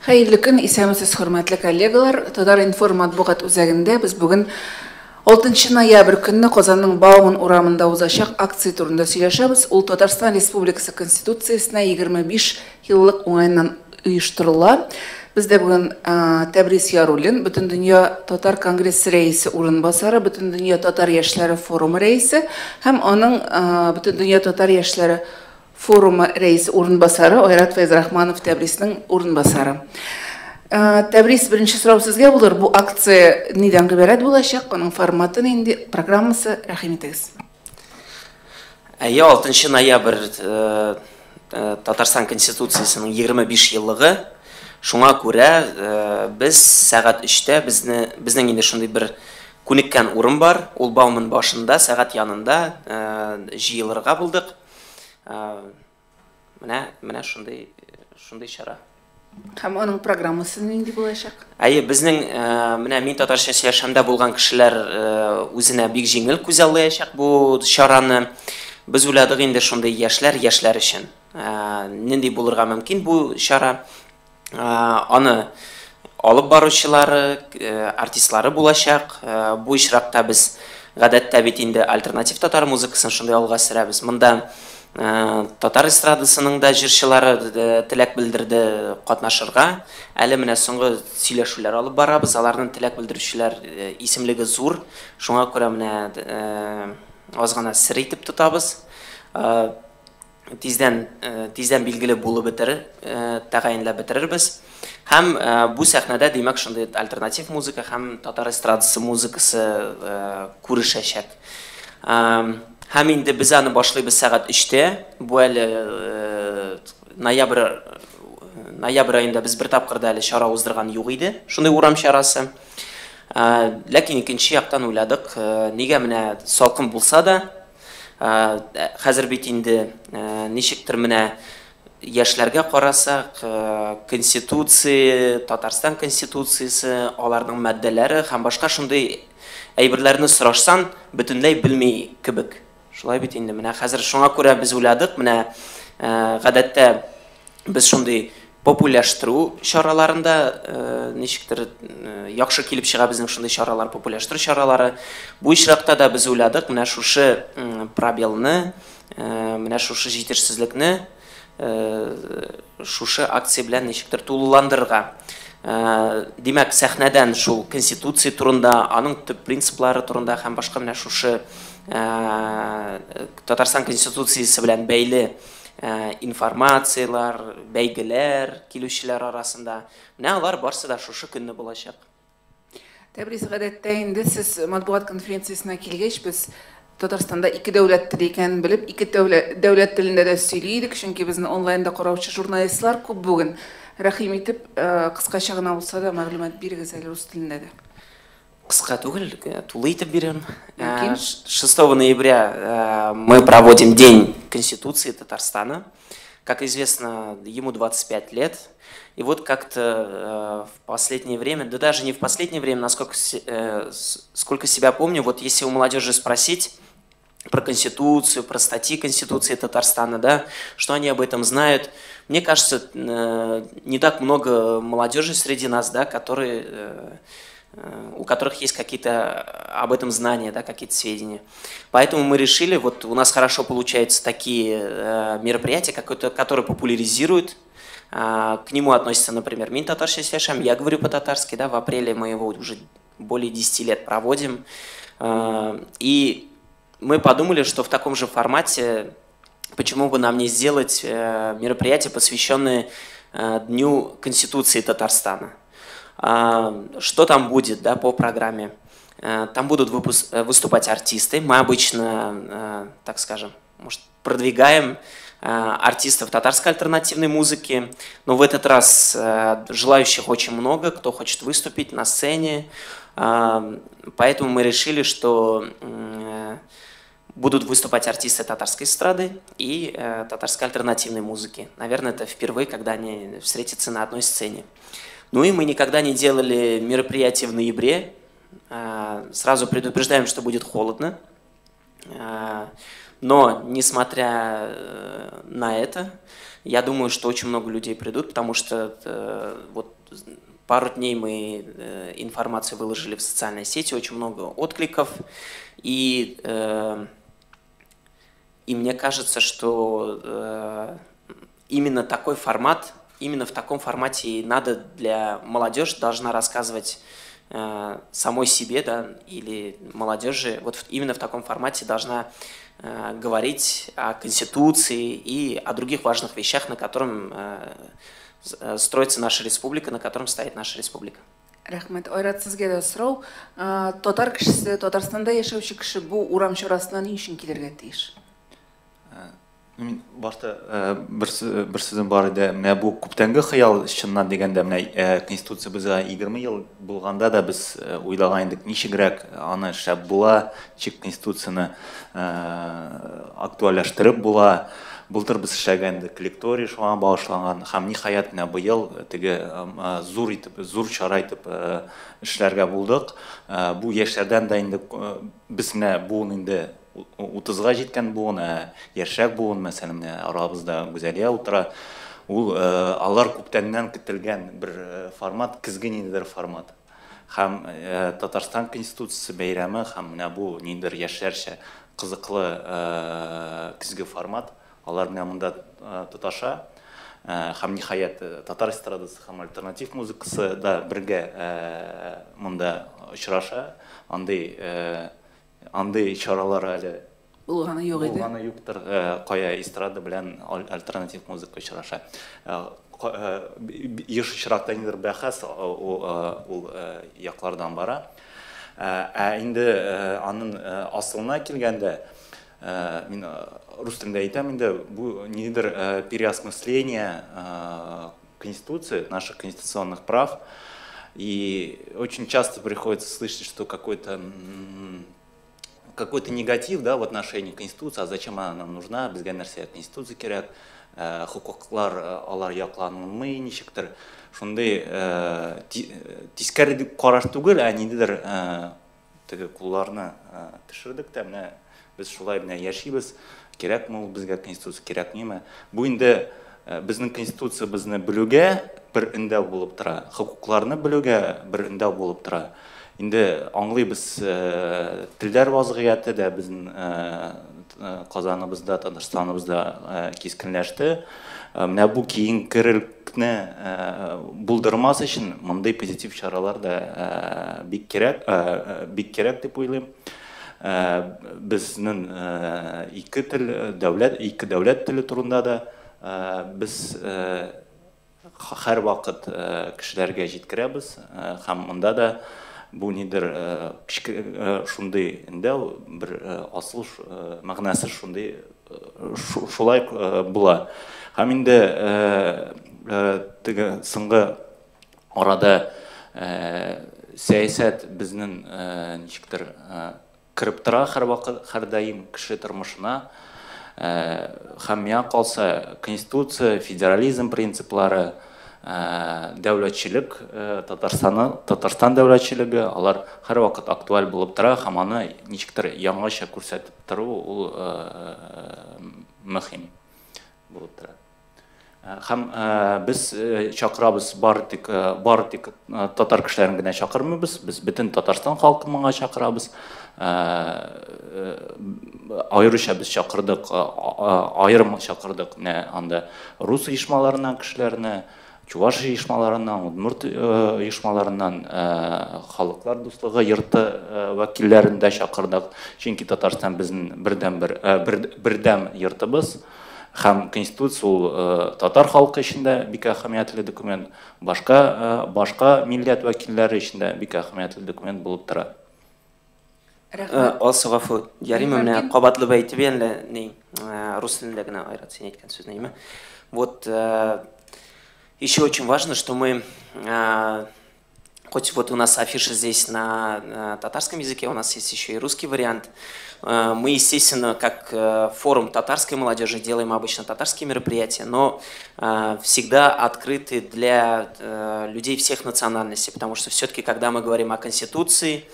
Хәерле көн, исәнмесез, хөрмәтле коллегалар. Татар-информ матбугат үзәгендә без бүген 6 ноябрь көнне Казанның Бауман урамында узачак акция турында сөйләшәбез. Ул Татарстан Республикасы Конституциясенә 25 еллык уңаеннан оештырыла. Бездә бүген Тәбрис Яруллин, Бөтендөнья татар конгрессы рәисе урынбасары, Бөтендөнья татар яшьләре форумы рәисе һәм аның Бөтендөнья татар яшьләре форумы рәисе урынбасары Айрат Фәйзрахманов, Тәбриснең урынбасары. Тәбрис, беренче сорау сезгә булыр. Бу акция нидән гыйбарәт булачак? Аның форматы нинди, программасы? Рәхим итегез. Әйе, 6 ноябрь Татарстан Конституциясенең 25 еллыгы. Шуңа күрә без сәгать 3-тә безнең инде шундый бер күнеккән урын бар. Ул Бауман башында, сәгать янында җыелырга булдык. Менә шундый чара. Һәм аның программасы нинди булачак? Әйе, безнең менә мин татарча сөйләшәмдә булган кешеләр үзенә бик җиңел күзаллаячак бу чараны. Без уйладык инде шундый яшьләр, яшьләр өчен. Нинди булырга мөмкин бу чара? Аны алып баручылары, артистлары булачак. Бу очракта без гадәттә бит инде альтернатив татар музыкасын шундый алга сөрәбез. Монда татар эстрадасының да җырчылары теләк белдерде катнашырга. Әле менә соңгы сөйләшүләр алып барабыз. Аларның теләк белдерүчеләр исемлеге зур. Шуңа күрә менә аз гына сер итеп тотабыз. Тиздән билгеле булып бетерер, тәгаенләп бетерербез. Һәм бу сәхнәдә, димәк, шундый альтернатив музыка һәм татар эстрадасы музыкасы күрешәчәк. Һәм инде без аны башлыйбыз сәгать 3-тә. Бу әле ноябрь аенда без бер тапкыр да әле чара уздырган юк иде, шундый урам чарасы. Ләкин икенче яктан уйладык, нигә менә салкын булса да, хәзер бит инде ничектер менә яшьләргә карасак, Конституция, Татарстан Конституциясе, аларның маддәләре һәм башка шундый әйберләрне сорашсан, бөтенләй белми кебек. Шулай бит инде. Менә хәзер шуңа күрә без уйладык, менә гадәттә без шундый популяштыру чараларында ничектер яхшы килеп чыга безнең шундый чаралар, популяштыру чаралары. Бу очракта да без уйладык, менә шушы пробелны, менә шушы җитешсезлекне шушы акция белән ничектер тулыландырырга. Димәк, сәхнәдән шул Конституция турында, аның төп принциплары турында һәм башка менә шушы Татарстан Конституциясе белән бәйле информацияләр, бәйгеләр килүчеләр арасында. Менә алар барсы да шушы көнне булачак. Тәбрис, гадәттә инде сез матбугат конференциясенә килгәч, без Татарстанда ике дәүләт теле икәнен белеп, ике дәүләт телендә дә сөйли идек, чөнки безне онлайнда караучы журналистлар күп бүген. Рәхим итеп, кыскача гына булса да мәгълүмат бирегез әле рус телендә дә. Кыска түгел, тулы итеп бирәм. 6 ноября мы проводим День Конституции Татарстана. Как известно, ему 25 лет. И вот как-то в последнее время, да даже не в последнее время, насколько сколько себя помню, вот если у молодежи спросить про Конституцию, про статьи Конституции Татарстана, да, что они об этом знают, мне кажется, не так много молодежи среди нас, да, у которых есть какие-то об этом знания, да, какие-то сведения. Поэтому мы решили, вот у нас хорошо получаются такие мероприятия, которые популяризируют. К нему относится, например, Мин татарча сөйләшәм, я говорю по-татарски, да, в апреле мы его уже более 10 лет проводим. И мы подумали, что в таком же формате, почему бы нам не сделать мероприятие, посвященное Дню Конституции Татарстана. Что там будет, да, по программе? Там будут выступать артисты. Мы обычно, так скажем, может, продвигаем артистов татарской альтернативной музыки, но в этот раз желающих очень много, кто хочет выступить на сцене. Поэтому мы решили, что будут выступать артисты татарской эстрады и татарской альтернативной музыки. Наверное, это впервые, когда они встретятся на одной сцене. Ну и мы никогда не делали мероприятие в ноябре. Сразу предупреждаем, что будет холодно. Но, несмотря на это, я думаю, что очень много людей придут, потому что вот пару дней мы информацию выложили в социальные сети, очень много откликов, и мне кажется, что именно такой формат, именно в таком формате и надо для молодежи, должна рассказывать самой себе, да, или молодежи, вот именно в таком формате должна говорить о Конституции и о других важных вещах, на котором строится наша республика, на котором стоит наша республика. Рәхмәт. Айрат, сезгә дә сорау. Татар кешесе, Татарстанда яшәүче кеше бу урам чарасына ни өчен килергә тиеш? Мин башта бер сүзем бар иде. Менә бу күптәнге хыял, чыннан дигәндә, менә Конституциябезгә 20 ел булганда да без уйлаган идек, ничегрәк аны эшләп була, ничек Конституцияне актуальләштереп була. Былтыр без эшләгән идек, лекторий шуңа багышланган, һәм ниһаять менә быел теге зур итеп, зур чара итеп эшләргә булдык. Бу яшьләрдән дә инде без менә буын инде 30-га җиткән буын, яшьрәк буын, мәсәлән, менә арабызда Гүзәлия утыра. Ул алар күптәннән көтелгән бер формат, көзге ниндидер формат. Һәм Татарстан Конституциясе бәйрәме һәм менә бу ниндидер яшьләрчә кызыклы көзге формат. Алар менә монда тоташа. Һәм ниһаять татар эстрадасы һәм альтернатив музыкасы да бергә монда очраша. Андый чаралар әле булганы юк иде. Булганы юктыр, кая эстрада белән альтернатив музыка очраша. Еш очракта ниндидер бәхәс ул яклардан бара. Ә инде аның асылына килгәндә, мин рус телендә әйтәм инде, бу ниндидер переосмысление Конституции, наших конституционных прав. И очень часто приходится слышать, что какой-то негатив, да, в отношении Конституции, а зачем она нам нужна, безгә нәрсә Конституция кирәк, хокуклар алар якланмый ничектер. Шундый тискәре караш түгел, ә ниндидер теге кулларны төшердек тә, менә без шулай менә яшибез, кирәкме ул безгә Конституция, кирәкмиме? Бу инде безнең Конституциябезне белүгә бер өндәү булып тора, хокукларны белүгә бер өндәү булып тора. Инде аңлыйбыз, телләр вазгыяте дә безнең Казаныбызда, Татарстаныбызда кискенләште. Менә бу киенкерелекне булдырмас өчен мондый позитив чаралар да бик кирәк, бик кирәк дип уйлыйм. Безнең ике тел, дәүләт, ике дәүләт теле турында да без һәрвакыт кешеләргә җиткерәбез, һәм монда да бу нидер шундый өндәү, бер асыл мәгънәсе шундый шулай була. Һәм инде теге соңгы арада сәясәт безнең ничектер кереп тора һәрвакыт, һәрдаим кеше тормышына. Һәм миңа калса, Конституция, федерализм принциплары, дәүләтчелек, Татарстан дәүләтчелеге, алар һәрвакыт актуаль булып тора һәм аны ничектер яңача күрсәтеп тору ул мөһим булып тора. Һәм без чакырабыз, бары тик татар кешеләрен генә чакырмыйбыз, без бөтен Татарстан халкын моңа чакырабыз. Аеруча без чакырдык, аерым чакырдык менә анда рус оешмаларыннан кешеләрне, чуваш оешмаларыннан, удмурт оешмаларыннан, халыклар дуслыгы йорты вәкилләрен дә чакырдык. Чөнки Татарстан безнең бердәм йортыбыз. Һәм Конституция ул татар халкы өчен дә бик әһәмиятле документ, башка милләт вәкилләре өчен дә бик әһәмиятле документ булып тора. Алсу, гафу, ярыймы, менә кабатлап әйтеп әллә ни, рус телендә генә Айрат син әйткән сүзне, әйме? Вот еще очень важно, что мы, хоть вот у нас афиша здесь на татарском языке, у нас есть еще и русский вариант. Мы, естественно, как форум татарской молодежи делаем обычно татарские мероприятия, но всегда открыты для людей всех национальностей, потому что все-таки, когда мы говорим о Конституции,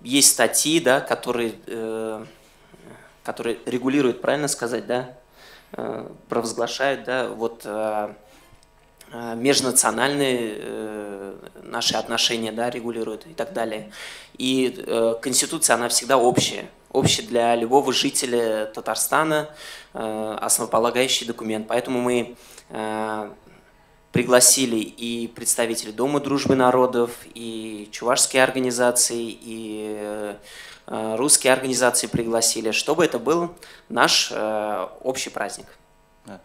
есть статьи, да, которые который регулирует, правильно сказать, да, провозглашает, да, вот межнациональные наши отношения, да, регулирует и так далее. И Конституция, она всегда общая, общая для любого жителя Татарстана, основополагающий документ. Поэтому мы пригласили и представителей Дома дружбы народов, и чувашские организации, и русские организации пригласили, чтобы это был наш общий праздник. Да.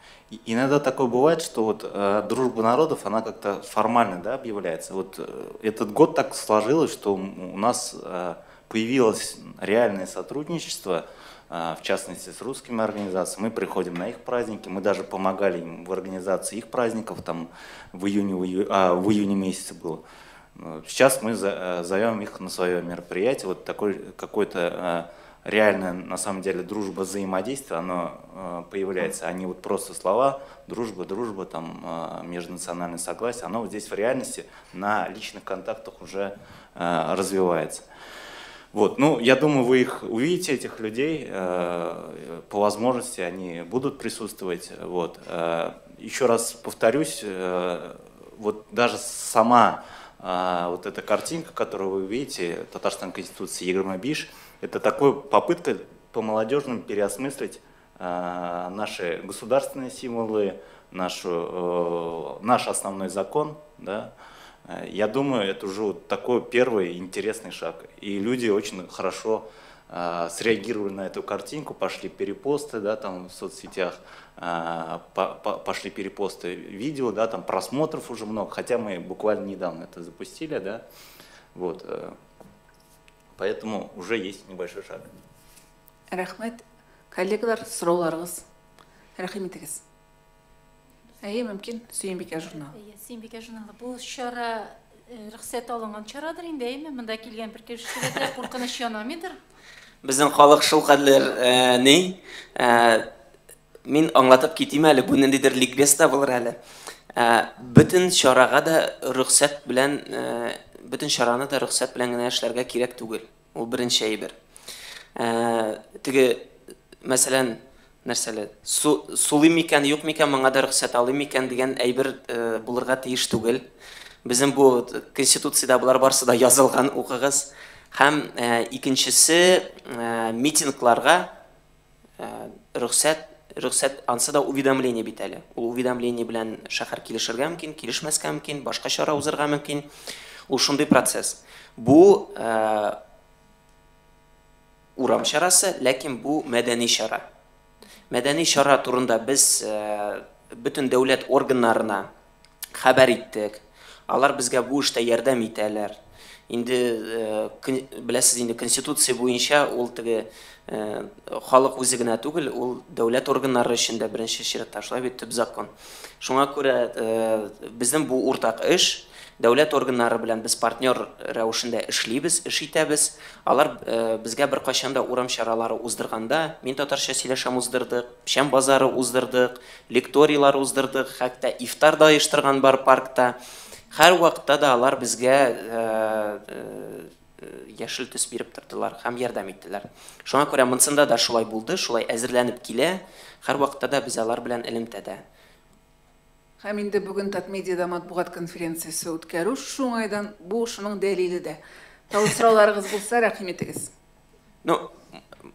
Иногда такое бывает, что вот дружба народов, она как-то формально, да, объявляется. Вот этот год так сложилось, что у нас появилось реальное сотрудничество, в частности с русскими организациями. Мы приходим на их праздники, мы даже помогали им в организации их праздников, там в июне месяце было. Сейчас мы зовем их на свое мероприятие. Вот такой какой-то реальная, на самом деле, дружба, взаимодействие, оно появляется, а не вот просто слова дружба, дружба, там, межнациональное согласие, оно вот здесь в реальности на личных контактах уже развивается. Вот, ну, я думаю, вы их увидите, этих людей, по возможности они будут присутствовать. Вот. Еще раз повторюсь, вот даже сама вот эта картинка, которую вы видите, Татарстан Конституция 25, это такая попытка по-молодежному переосмыслить наши государственные символы, наш основной закон. Да? Я думаю, это уже вот такой первый интересный шаг. И люди очень хорошо среагировали на эту картинку, пошли перепосты, да, там в соцсетях, пошли перепосты видео, да, там просмотров уже много, хотя мы буквально недавно это запустили, да, вот. Поэтому уже есть небольшой шаг. Рәхмәт. Коллегалар, сорауларыгыз. Рәхим итегез. Әйе, мөмкин. Сөембикә журналы. Әйе, Сөембикә журналы. Бу чара рөхсәт алынган чарадыр инде, әйеме? Монда килгән бер кешегә дә куркыныч янамыйдыр. Безнең халык шулкадәр ни? Мин аңлатып китим әле, бу ниндидер ликбез та булыр әле. Бөтен чарага да рөхсәт белән, бөтен чараны да рөхсәт белән генә эшләргә кирәк түгел. Ул беренче әйбер. Теге, мәсәлән, нәрсәле, сулыйм микән, юк микән, моңа да рөхсәт алыйм микән дигән әйбер булырга тиеш түгел. Безнең бу Конституциядә болар барысы да язылган, укыгыз. Һәм икенчесе, митингларга рөхсәт ансы да уведомление бит әле. Ул уведомление белән шәһәр килешергә мөмкин, килешмәскә мөмкин, башка чара узырга мөмкин. Ул шундый процесс. Бу урам чарасы, ләкин бу мәдәни чара. Мәдәни чара турында без бөтен дәүләт органнарына хәбәр иттек. Алар безгә бу эштә ярдәм итәләр. Инде беләсез, инде Конституция буенча ул теге халык үзе генә түгел, ул дәүләт органнары өчен дә беренче чиратта, шулай бит, төп закон. Шуңа күрә безнең бу уртак эш, дәүләт органнары белән без партнер рәвешендә эшлибез, эш итәбез. Алар безгә беркайчан да урам чаралары уздырганда, мин татарча сөйләшәм уздырдык, Печән базары уздырдык, лекторийлар уздырдык, хәтта ифтар да оештырган бар паркта. Һәр вакытта да алар безгә яшел төс биреп тордылар һәм ярдәм иттеләр. Шуңа күрә монсында да шулай булды, шулай әзерләнеп килә. Һәр вакытта да без алар белән элемтәдә. Һәм инде бүген Татмедиада матбугат конференциясе үткәрү шуңайдан бу шуның дәлиле дә. Тагын сорауларыгыз булса, рәхим итегез. Ну,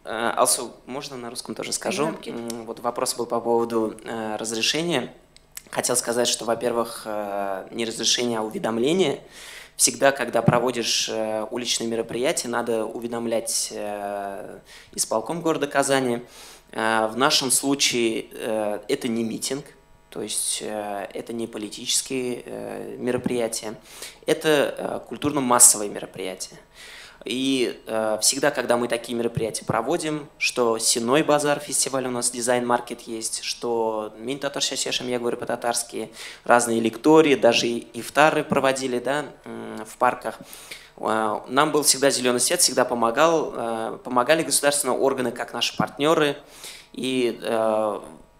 Алсу, можно на русском тоже скажу? Вот вопрос был по поводу разрешения. Хотел сказать, что, во-первых, не разрешение, а уведомление. Всегда, когда проводишь уличные мероприятия, надо уведомлять исполком города Казани. В нашем случае это не митинг, то есть это не политические мероприятия, это культурно-массовые мероприятия. И всегда, когда мы такие мероприятия проводим, что Сеной базар, фестиваль у нас, дизайн-маркет есть, что Мин татарча сөйләшәм, я говорю по-татарски, разные лектории, даже ифтары проводили, да, в парках. Нам был всегда зеленый свет, всегда помогали государственные органы, как наши партнеры. И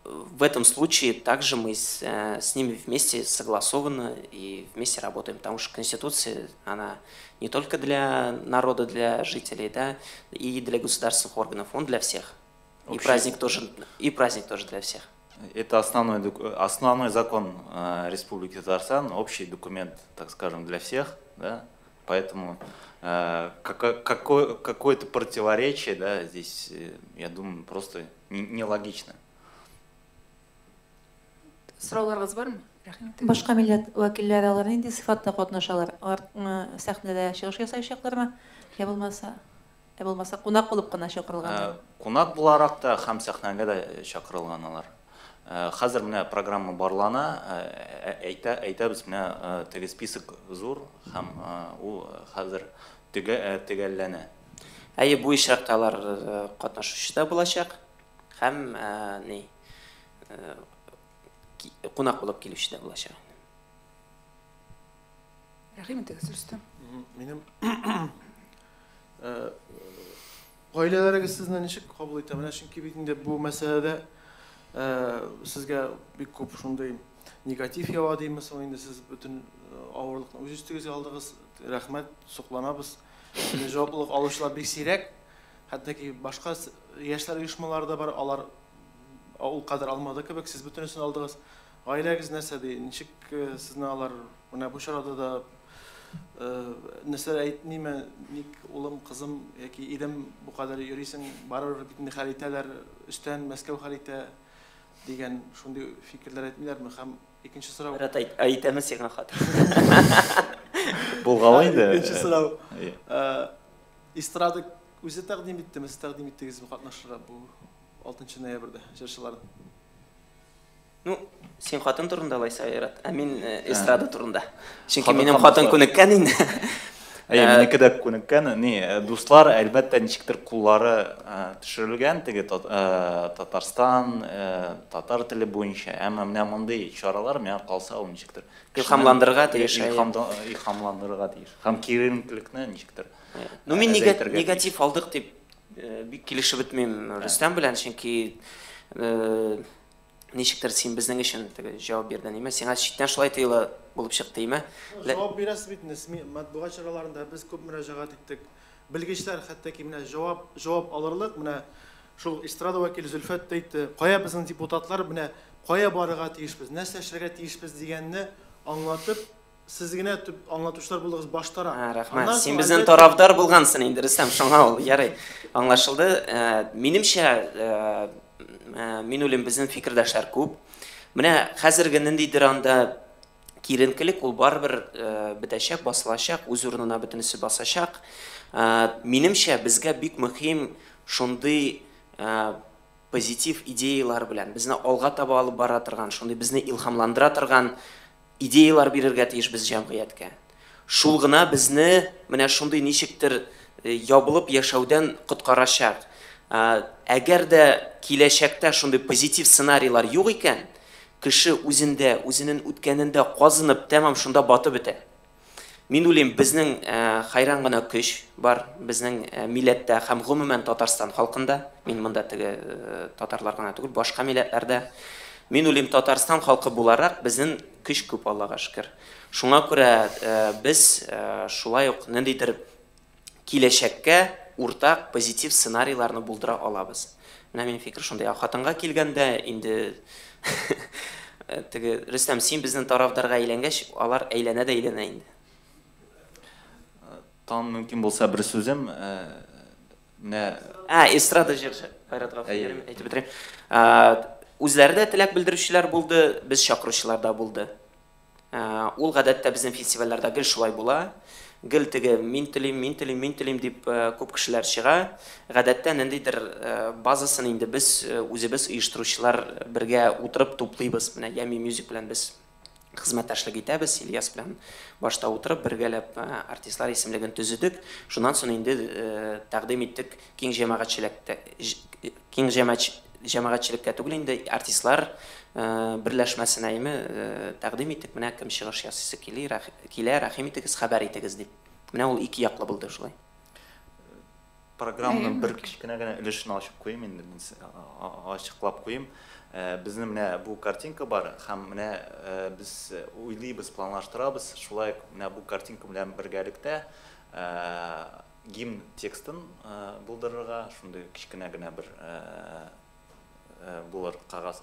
в этом случае также мы с ними вместе согласованно и вместе работаем, потому что Конституция, она не только для народа, для жителей, да, и для государственных органов, он для всех. И праздник тоже, и праздник тоже для всех. Это основной закон Республики Татарстан, общий документ, так скажем, для всех, да? Поэтому какое-то противоречие, да, здесь, я думаю, просто нелогично. Сорауларыгыз бармы? Рәхим итегез. Башка милләт вәкилләре алар нинди сыйфатта катнашалар? Алар сәхнәдә чыгыш ясаячаклармы? Я булмаса кунак булып кына чакырылганнар? Кунак буларак та һәм сәхнәгә дә чакырылган алар. Хәзер менә программа барлана, әйтәбез, менә теге список зур һәм ул хәзер төгәлләнә. Әйе, бу очракта алар катнашучы да булачак һәм ни кунак булып килүче дә булачак. Рәхим итегез, Рөстәм. Минем гаиләләрегез сезне ничек кабул итә? Менә чөнки бит инде бу мәсьәләдә сезгә бик күп шундый негатив ява димме соң инде, сез бөтен авырлыкны үз өстегезгә алдыгыз. Рәхмәт, сокланабыз. Инде җаваплылык алучылар бик сирәк. Хәтта ки башка яшьләр оешмалары да бар, алар ул кадәр алмады кебек, сез бөтенесен алдыгыз. Гаиләгез нәрсә ди? Ничек сезне алар менә бу чарада да нәрсә әйтмиме? Ник, улым, кызым яки ирем, бу кадәр йөрисең, барыбер бит инде хәл итәләр, өстән Мәскәү хәл итә дигән шундый фикерләр әйтмиләрме? Һәм икенче сорау. Рәт әйтәме сиңа хат? Булгалы инде. Икенче сорау. Эстрада үзе тәкъдим иттеме, сез тәкъдим иттегезме катнашырга бу 6 ноябрьдә җырчыларны? Ну, син хатын турында алайса, Айрат, ә мин эстрада турында. Чөнки Хатын минем һәм хатын дуслар. күнеккән инде. Әйе, минеке дә күнеккән. Ни, дуслар, әлбәттә, ничектер куллары төшерелгән теге Татарстан, татар теле буенча. Әмма менә мондый чаралар, миңа калса, ул ничектер Илһамландырырга тиеш, әйе. Илһамландырырга тиеш. Һәм киеренкелекне ничектер Ну, мин әзәйтергә тиеш. негатив алдык дип бик килешеп бетмим Рөстәм белән, чөнки ничектер син безнең өчен теге җавап бирдең, име? Сиңа читтән шулай тоела булып чыкты, име? Җавап бирәсез бит инде, СМИ, матбугат чараларында без күп мөрәҗәгать иттек. Белгечләр хәтта ки менә җавап алырлык, менә шул эстрада вәкиле Зөлфәт тә әйтте, кая безнең депутатлар, менә кая барырга тиешбез, нәрсә эшләргә тиешбез дигәнне аңлатып, сез генә төп аңлатучылар булдыгыз баштарак. Рәхмәт. Аннан Син соң, безнең әлбәттә, тарафдар булгансың инде, Рөстәм, шуңа ул ярый. Аңлашылды. Минемчә, мин уйлыйм, безнең фикердәшләр күп. Менә хәзерге ниндидер анда киеренкелек ул барыбер бетәчәк, басылачак, үз урынына бөтенесе басачак. Минемчә, безгә бик мөһим шундый позитив идеялар белән безне алга таба алып бара торган, шундый безне илһамландыра торган идеялар бирергә тиеш без җәмгыятькә. Шул гына безне менә шундый ничектер ябылып яшәүдән коткарачак. Әгәр дә киләчәктә шундый позитив сценарийлар юк икән, кеше үзендә, үзенең үткәнендә казынып, тәмам шунда батып бетә. Мин уйлыйм, безнең хайран гына көч бар безнең милләттә һәм гомумән Татарстан халкында. Мин монда теге татарлар гына түгел, башка милләтләрдә. Мин уйлыйм, Татарстан халкы буларак безнең көч күп, Аллага шөкер. Шуңа күрә без шулай ук ниндидер киләчәккә уртак позитив сценарийларны булдыра алабыз. Менә минем фикер шундый. Ә хатынга килгәндә инде теге Рөстәм, син безнең тарафдарга әйләнгәч, алар әйләнә дә әйләнә инде. Тагын мөмкин булса бер сүзем, менә Ә, эстрада җырчы Айрат Гафури, әйтеп бетерәм. Үзләре дә теләк белдерүчеләр булды, без чакыручылар да булды. Ул гадәттә безнең фестивальләрдә гел шулай була. Гел теге мин телим, мин телим, мин телим дип күп кешеләр чыга. Гадәттә ниндидер базасын инде без үзебез оештыручылар бергә утырып туплыйбыз. Менә Yummy Music белән без хезмәттәшлек итәбез, Ильяс белән башта утырып бергәләп артистлар исемлеген төзедек. Шуннан соң инде тәкъдим иттек киң җәмәгатьчелеккә, киң җәмәгатьчелеккә түгел инде, артистлар берләшмәсенә име тәкъдим иттек, менә кем чыгыш ясыйсы килә, рәхим итегез, хәбәр итегез дип. Менә ул ике яклы булды шулай. Программаның бер кечкенә генә өлешен ачып куйыйм инде, мин ачыклап куйыйм. Безнең менә бу картинка бар һәм менә без уйлыйбыз, планлаштырабыз, шулай ук менә бу картинка белән бергәлектә гимн текстын булдырырга, шундый кечкенә генә бер булыр кагаз,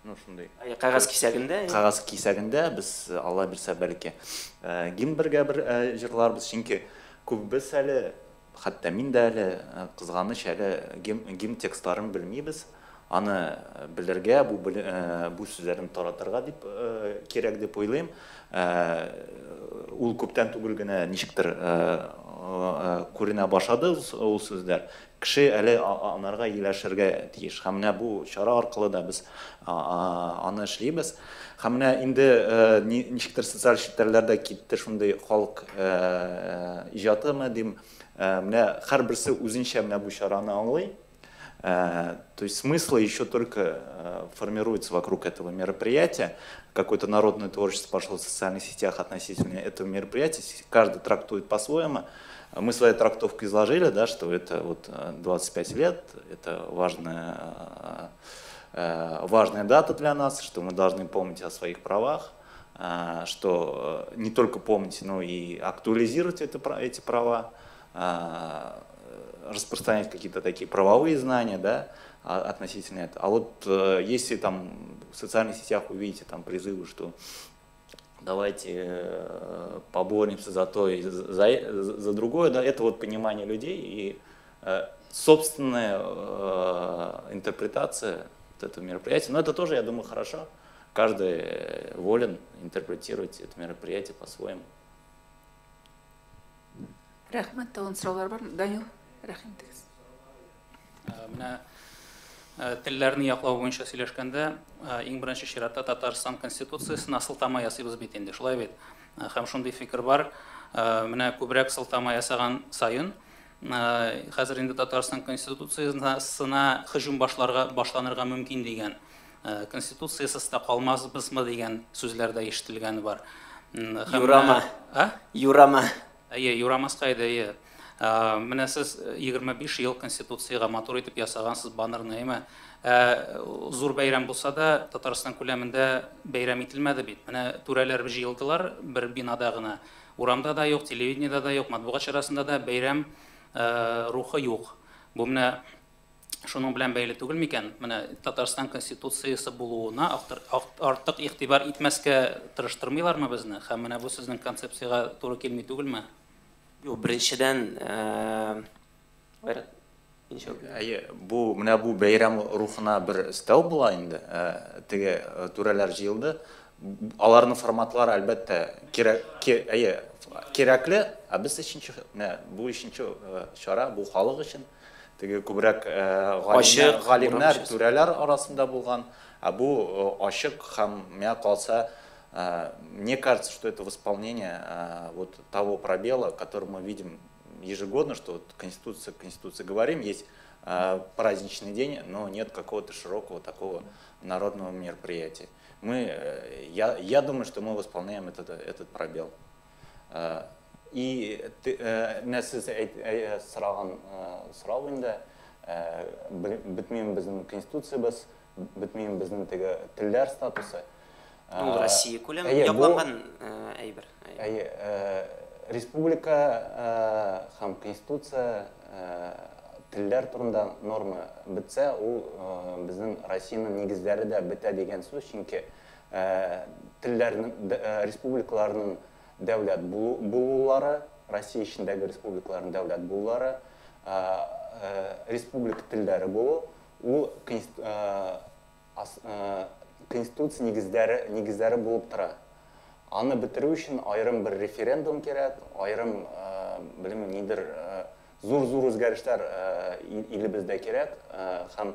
ну шундый. Кагаз кисәгендә. Кагаз кисәгендә без, Алла бирсә, бәлки, гимн бергә бер җырларбыз, чөнки күбебез әле, хәтта мин дә әле, кызганыч, әле гимн текстларын белмибез. Аны белергә, бу сүзләрне таратырга дип кирәк дип уйлыйм. Ул күптән түгел генә ничектер күренә башлады ул сүзләр. Кеше әле анарга ияләшергә тиеш. Һәм менә бу чара аркылы да без аны эшлибез. Һәм менә инде ничектер социаль челтәрләрдә китте шундый халык иҗатымы дим. Менә һәрберсе үзенчә менә бу чараны аңлый. То есть смыслы еще только формируются вокруг этого мероприятия. Какое-то народное творчество пошло в социальных сетях относительно этого мероприятия. Каждый трактует по-своему. Мы свою трактовку изложили, да, что это вот 25 лет, это важная дата для нас, что мы должны помнить о своих правах, что не только помнить, но и актуализировать эти права, распространять какие-то такие правовые знания, да, относительно этого. А вот если там в социальных сетях увидите там призывы, что давайте поборемся за то и за другое, да, это вот понимание людей и собственная интерпретация вот этого мероприятия. Но это тоже, я думаю, хорошо. Каждый волен интерпретировать это мероприятие по-своему. Рәхмәт, тагын сораулар бар. Данил, рәхим итегез. Менә телләрне яклау буенча сөйләшкәндә, иң беренче чиратта Татарстан Конституциясенә сылтама ясыйбыз бит инде, шулай бит. Һәм шундый фикер бар, менә күбрәк сылтама ясаган саен, хәзер инде Татарстан Конституциясенә һөҗүм башланырга мөмкин дигән, Конституциясез дә калмасбызмы дигән сүзләр дә ишетелгәне бар. Юрама. А? Юрама. Әйе, юрамаска иде, әйе. Менә сез 25 ел Конституциягә матур итеп ясагансыз баннерны, әйме? Зур бәйрәм булса да, Татарстан күләмендә бәйрәм ителмәде бит. Менә түрәләр җыелдылар бер бинада гына. Урамда да юк, телевидениедә дә юк, матбугат чарасында да бәйрәм рухы юк. Бу менә шуның белән бәйле түгел микән? Менә Татарстан Конституциясе булуына артык игътибар итмәскә тырыштырмыйлармы безне? Һәм менә бу сезнең концепциягә туры килми түгелме? Юк, беренчедән, Айрат, ничек? Әйе, бу менә бу бәйрәм рухына бер өстәү була инде. Теге түрәләр җыелды. Аларның форматлары әлбәттә әйе, кирәкле, ә без өченче, менә бу өченче чара, бу халык өчен. Теге күбрәк галимнәр, түрәләр арасында булган, ә бу ачык һәм миңа калса, мне кажется, что это восполнение вот того пробела, который мы видим ежегодно, что вот Конституция, Конституция говорим, есть праздничный день, но нет какого-то широкого такого народного мероприятия. Я думаю, что мы восполняем этот пробел. И менә сез сораган сорау инде, бетмиме безнең Конституциябез, бетмиме безнең теге телләр статусы. Ул Россия күләме якланган әйбер. Әйе, республика һәм Конституция телләр турында норма бетсә, ул безнең Россиянең нигезләре дә бетә дигән сүз, чөнки телләрнең, республикаларның дәүләт булулары, Россия эчендәге республикаларның дәүләт булулары, республика телләре булу, ул Конституция нигезләре булып тора. Аны бетерү өчен аерым бер референдум кирәк, аерым, белмим, нидер зур-зур үзгәрешләр илебездә кирәк, һәм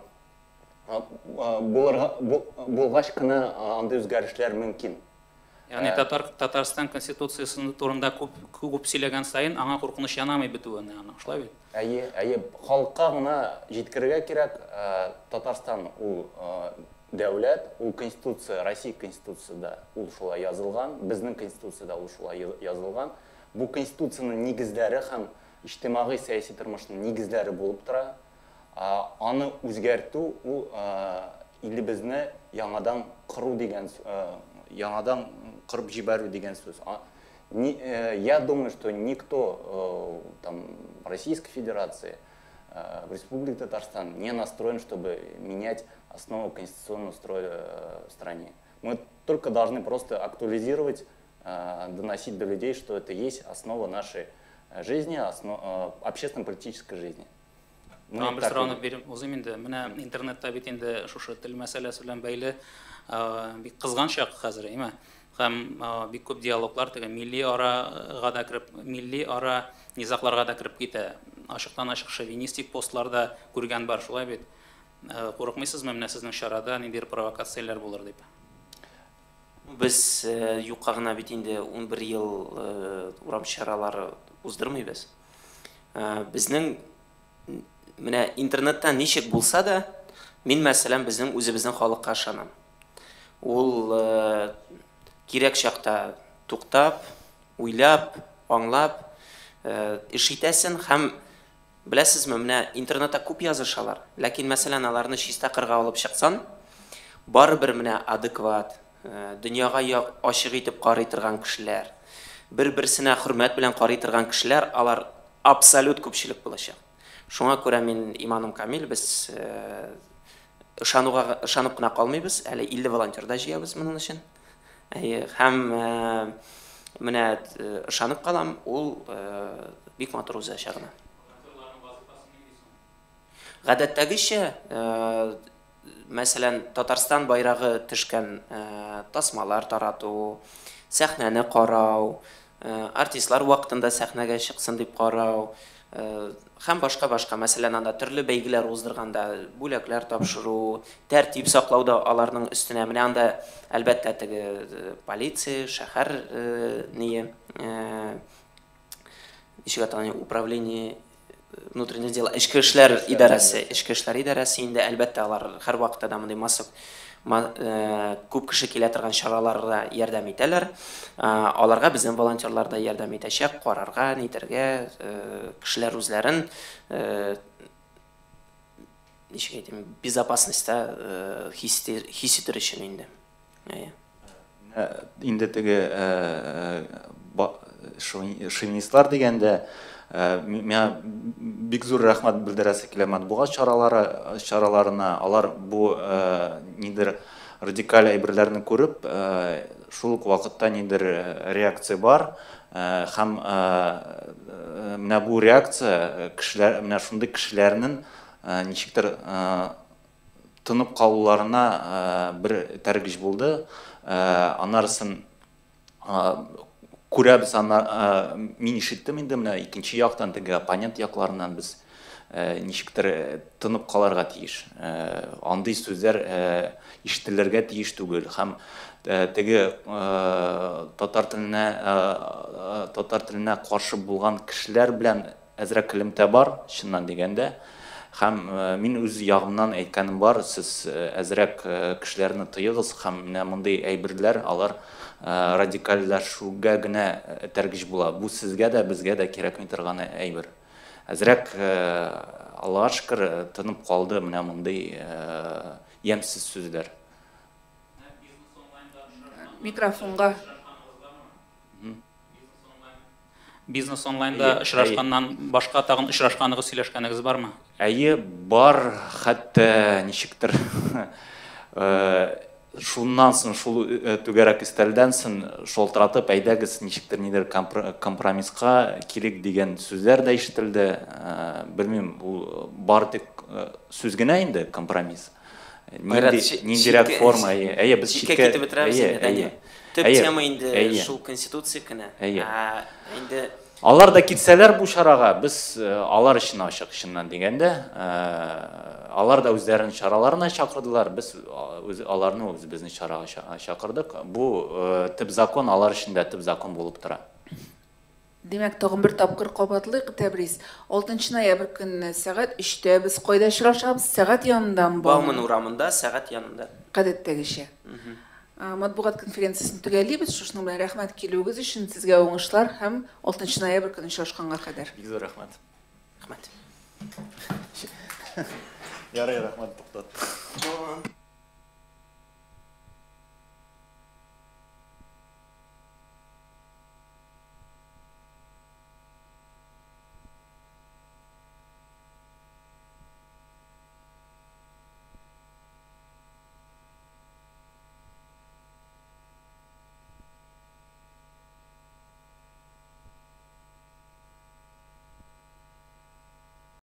булгач кына андый үзгәрешләр мөмкин. Ягъни Татарстан Конституциясе турында күп сөйләгән саен аңа куркыныч янамый бетүен, ягъни шулай бит? Әйе, әйе, халыкка гына җиткерергә кирәк, Татарстан ул дәүләт, ул Конституция, Россия Конституциясендә ул шулай язылган, безнең Конституцияда ул шулай язылган. Бу Конституциянең нигезләре һәм иҗтимагый сәяси тормышның нигезләре булып тора. Аны үзгәртү ул илебезне яңадан кору дигән, яңадан корып җибәрү дигән сүз. Я думаю, что никто там Российской Федерации в Республике Татарстан не настроен, чтобы менять основу конституционного строя в стране. Мы только должны просто актуализировать, доносить до людей, что это есть основа нашей жизни, основа общественно-политической жизни. Тагын бер сорауны биреп узыйм инде. Менә интернетта бит инде шушы тел мәсьәләсе белән бәйле бик кызган чак хәзер, әйме? Һәм бик күп диалоглар теге милли арага да кереп, милли ара низагларга да кереп китә. Ачыктан-ачык шовинистик постлар да күргән бар, шулай бит? Курыкмыйсызмы менә сезнең чарада ниндидер провокацияләр булыр дип? Без юкка гына бит инде 11 ел урам чаралары уздырмыйбыз. Безнең менә интернетта ничек булса да, мин, мәсәлән, безнең үзебезнең халыкка ышанам. Ул кирәк чакта туктап, уйлап, аңлап эш итәсен һәм беләсезме, менә интернетта күп язышалар, ләкин, мәсәлән, аларны чиста кырга алып чыксан, барыбер менә адекват, дөньяга ачык итеп карый торган кешеләр, бер-берсенә хөрмәт белән карый торган кешеләр, алар абсолют күпчелек булачак. Шуңа күрә мин иманым камил, без ышануга ышанып кына калмыйбыз, әле 50 волонтер да җыябыз моның өчен. Һәм менә ышанып калам, ул бик матур узачагына. Гадәттәгечә, мәсәлән, Татарстан байрагы төшкән тасмалар тарату, сәхнәне карау, артистлар вакытында сәхнәгә чыксын дип карау, һәм башка-башка, мәсәлән, анда төрле бәйгеләр уздырганда бүләкләр тапшыру, тәртип саклау да аларның өстенә. Менә анда, әлбәттә, теге полиция, шәһәр ние, ничек атала, управление внутренних дел, эчке эшләр идарәсе, эчке эшләр идарәсе инде, әлбәттә, алар һәрвакытта да мондый масса күп кеше килә торган чараларда ярдәм итәләр. Аларга безнең волонтерлар да ярдәм итәчәк, карарга, нитәргә, кешеләр үзләрен ничек әйтим, безопасностьта хис итер өчен инде. Инде теге шовинистлар дигәндә, миңа бик зур рәхмәт белдерәсе килә матбугат чараларына. Алар бу нидер радикаль әйберләрне күреп, шул ук вакытта нидер реакция бар. Һәм менә бу реакция кешеләр, менә шундый кешеләрнең ничектер тынып калуларына бер этәргеч булды. Анарысын күрәбез, мин ишеттем инде менә икенче яктан, теге оппонент якларыннан без ничектер тынып калырга тиеш. Андый сүзләр ишетелергә тиеш түгел. Һәм теге татар теленә каршы булган кешеләр белән әзрәк элемтә бар, чыннан дигәндә. Һәм мин үз ягымнан әйткәнем бар, сез әзрәк кешеләрне тыегыз, һәм менә мондый әйберләр алар радикальләшүгә генә этәргеч була. Бу сезгә дә, безгә дә кирәкми торган әйбер. Әзрәк, Аллаһка шөкер, тынып калды менә мондый ямьсез сүзләр. Микрофонга. Бизнес онлайнда очрашканнан башка тагын очрашканыгыз, сөйләшкәнегез бармы? Әйе, бар, хәтта ничектер шуннан соң, шул түгәрәк өстәлдән соң шалтыратып, әйдәгез, ничектер нидер компромисска килик дигән сүзләр дә ишетелде. Белмим, ул бар тик сүз генә инде компромисс. Ниндирәк форма, әйе, без читкә китеп бетерәбез инде. Төп тема инде шул конституция кенә. Инде алар да китсәләр бу чарага, без алар өчен ачык, чыннан дигәндә. Алар да үзләренең чараларына чакырдылар, без аларны үзебезнең чарага чакырдык. Бу төп закон алар өчен дә төп закон булып тора. Димәк, тагын бер тапкыр кабатлыйк, Тәбрис. 6 ноябрь көнне сәгать 3-тә без кайда очрашабыз? Сәгать янындамы? Бауман урамында, сәгать янында. Гадәттәгечә. Матбугат конференциясен төгәллибез. Шушының белән рәхмәт килүегез өчен, сезгә уңышлар һәм 6 ноябрь көнне очрашканга кадәр. Бик зур рәхмәт. Рәхмәт. Ярый, рәхмәт, туктат.